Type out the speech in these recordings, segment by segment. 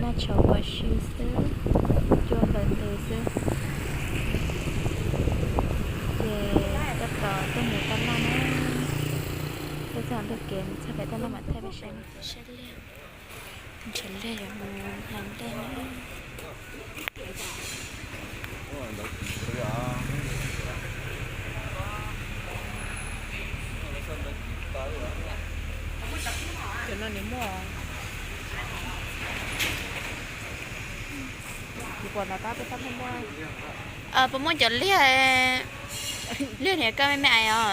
Noj tshauv npua si xwb, cua ntawm ntws xwb. Ces tab tom tuaj mus taj laj na, tuaj txog ntua kev txog pem taj laj mam thaij peb saib, saib liaj, nrhiav liaj yuav mus hlais liaj na. Cov no nws muaj, puas muaj cov liaj, liaj niam koj me me ais os.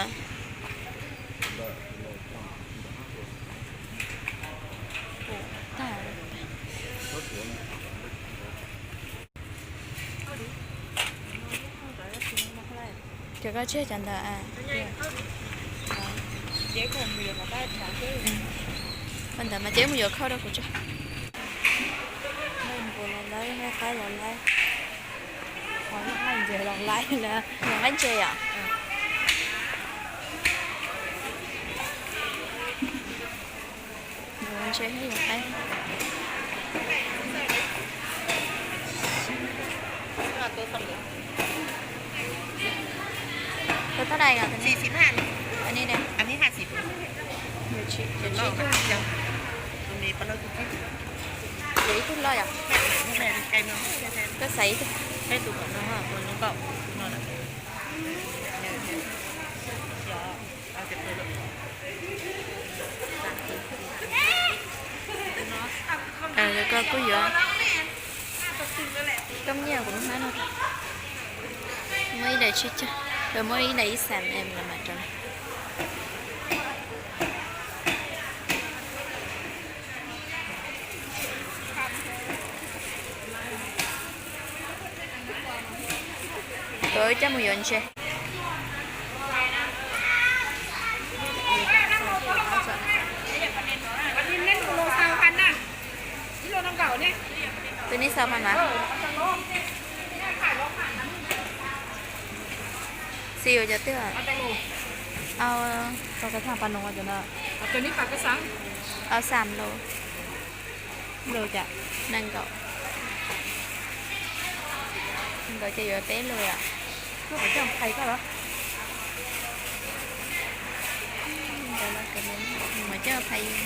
Cov koj tseg cov ntawd. Koj ntawd mas ces mus yuav khau rau kuv tso. Nqaij npua los laib, nqaij qaib los laib, nqaij ntses los laib na. Nqaij ntses yom? Nqaij ntses thiab yog qaib. Tus tab dais os? An ni ne. Yog tsis, yog tsis, yog ib tug loj yom? Koj xaiv ib tug. Koj kuj yuav, koj nyiaj kuv lub hnab no. Muaj ib daim tsib caug, muaj ib daim ib xam es lawv mam rau. Tuav wb coj mus yuav ntses. Tus nej xav mas mas. Xis yuav cov twg? Au, au xam lus. Lus cas? Nees nkaum. Nees nkaum ces yuav peb lus yom. Mas coj phais.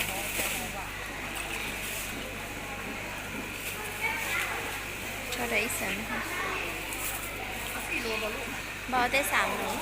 Tso rau ib xam. Npaj tej xam lus.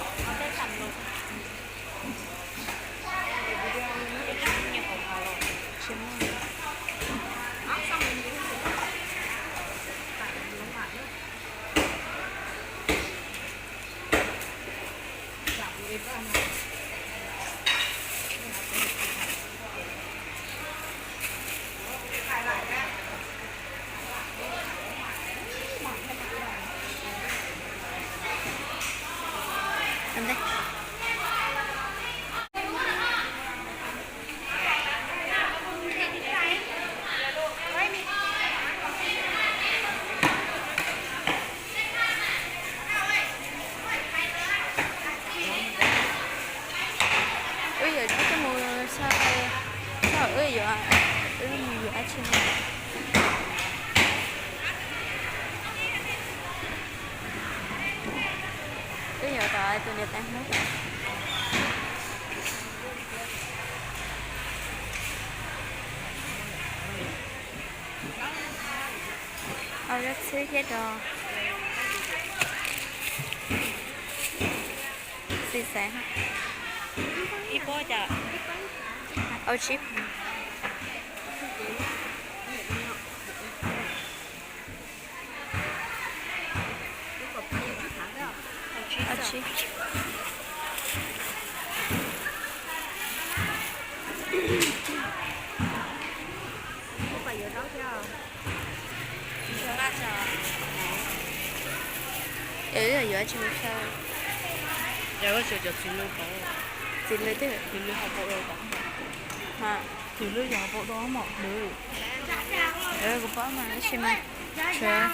Wb yuav coj mus, wb yuav, wb mus yuav dab tsi no? Wb yuav tom tus niam tais Hmoob. Au, txhwb thiab rau. Xis xaiv. Au tsib. Au tsib. Es yuav tsis mus saib. Txiv lws twg? Txiv lws ho pau do mom lws. Kuv paub mas, tab sis mas tshuav.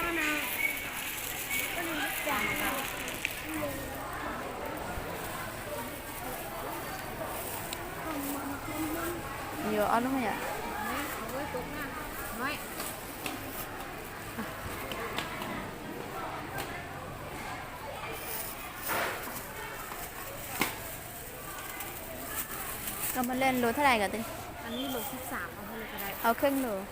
Yuav ob lub yom? Koj muaj leej lus thaj lais ko? Au kheej lus.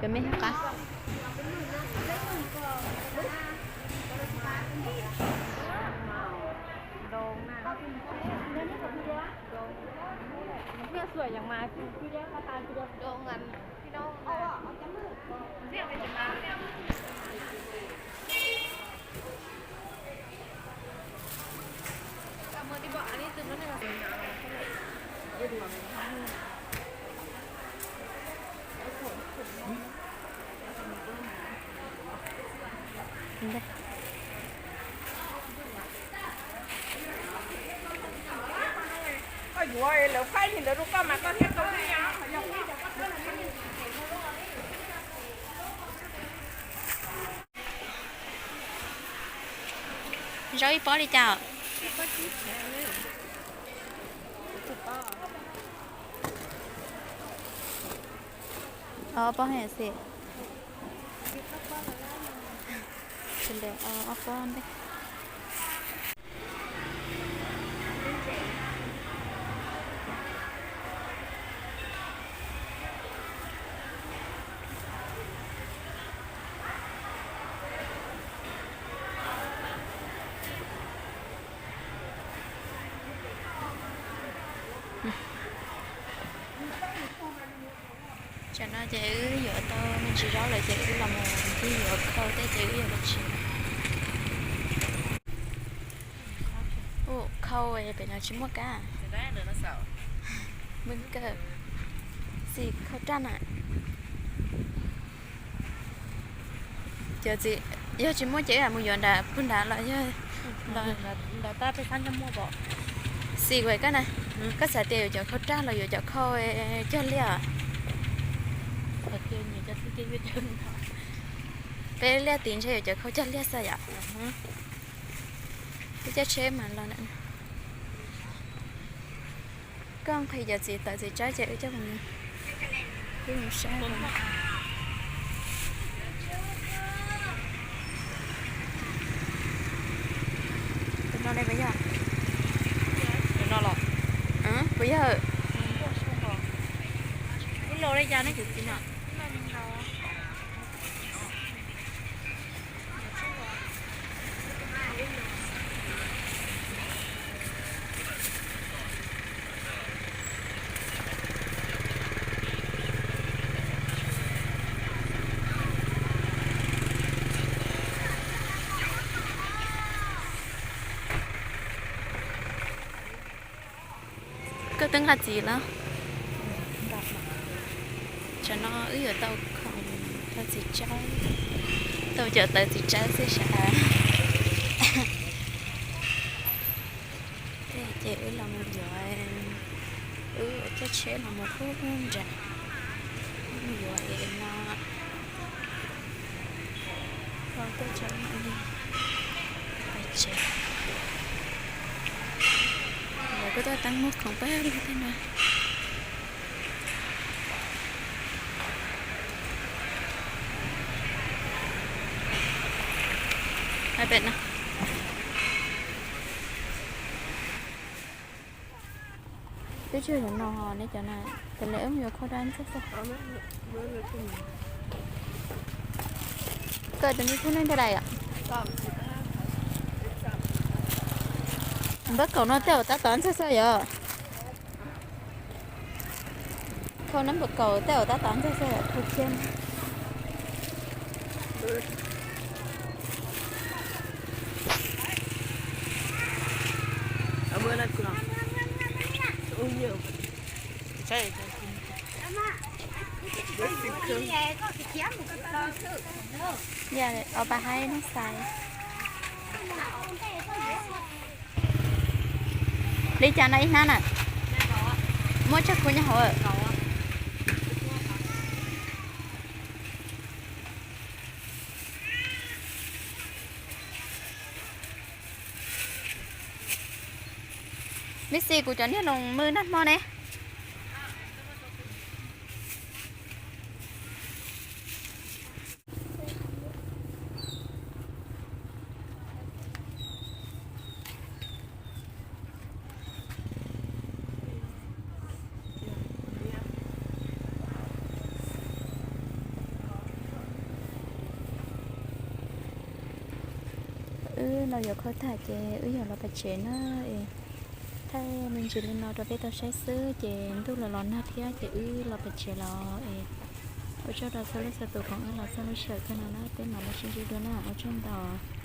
Cov me qab. Koj yuav lawv faib li ntawd rau koj mas koj thiaj tau. Zaub ib pob li cas? Ob pob xwb. Ob pob ntej. Tsam no ces wb yuav tau me ntsis zaub lawm ces wb los mus ncig yuav khau tej ces wb yuav los tsev. Ua khau pem no tsis muaj kab. Mus kawm, xim khau raj na. Cov txiv, yog tsis muaj ces wb mus yuav nram puag nrad los yog los. Xim ua kab na, koj xav tias yuav cov khau raj los yuav cov khau cog liaj? Peb liaj tid ntshe yuav cov khau cog liaj xwb yom. Wb caij tsheb mas los na. Koj nqhis cov txiv tawv txiv tsawb ces wb coj mus, wb mus saib. Tus no ne puas yog? Tus no los? Puas yog? Ub, los li cas ne tus txiv no? Koj twb nqa txiv lawm? Tsam no wb yuav tau khoom, tau txiv tsawb, tau cov tawv txiv tsawb xwb sav. Ces wb los mus yuav, wb caij tsheb los mus pub nram, mus yuav es no, tau tej tsawb no li pais tsev. Lawv kuj tuaj teeb muag khoom pab lug tej no. Pem no. Twb tsis yog no ne cov na, cov lawv wb mus yuav khau raj ntxawg xwb. Koj tus me tub neej ntawd lawm yom? Npawb kaum no tej zaum tab tom ntxawg xwb yom? Khau npawb kaum tej zaum tab tom ntxawg xwb yom, khau khiab. Yog ob pab haib neeg xais. Li cas no ib hnab na? Muab tsawg kub nyob hauv? Mib xis, kuv cov niag loos mw nag hmo ne. Wb no yuav khaub tham ces wb yuav los pem tsev na. Thaij me ntsis li no rau peb tau saib xwb ces ntuj los los nag thiab ces wb los pem tsev los es. Ua tsaug rau txhua leej txhua tus koom wb los txog lub sij hawm kawg no na, peb mam li sib ntsib dua na, ua tsaug ntau.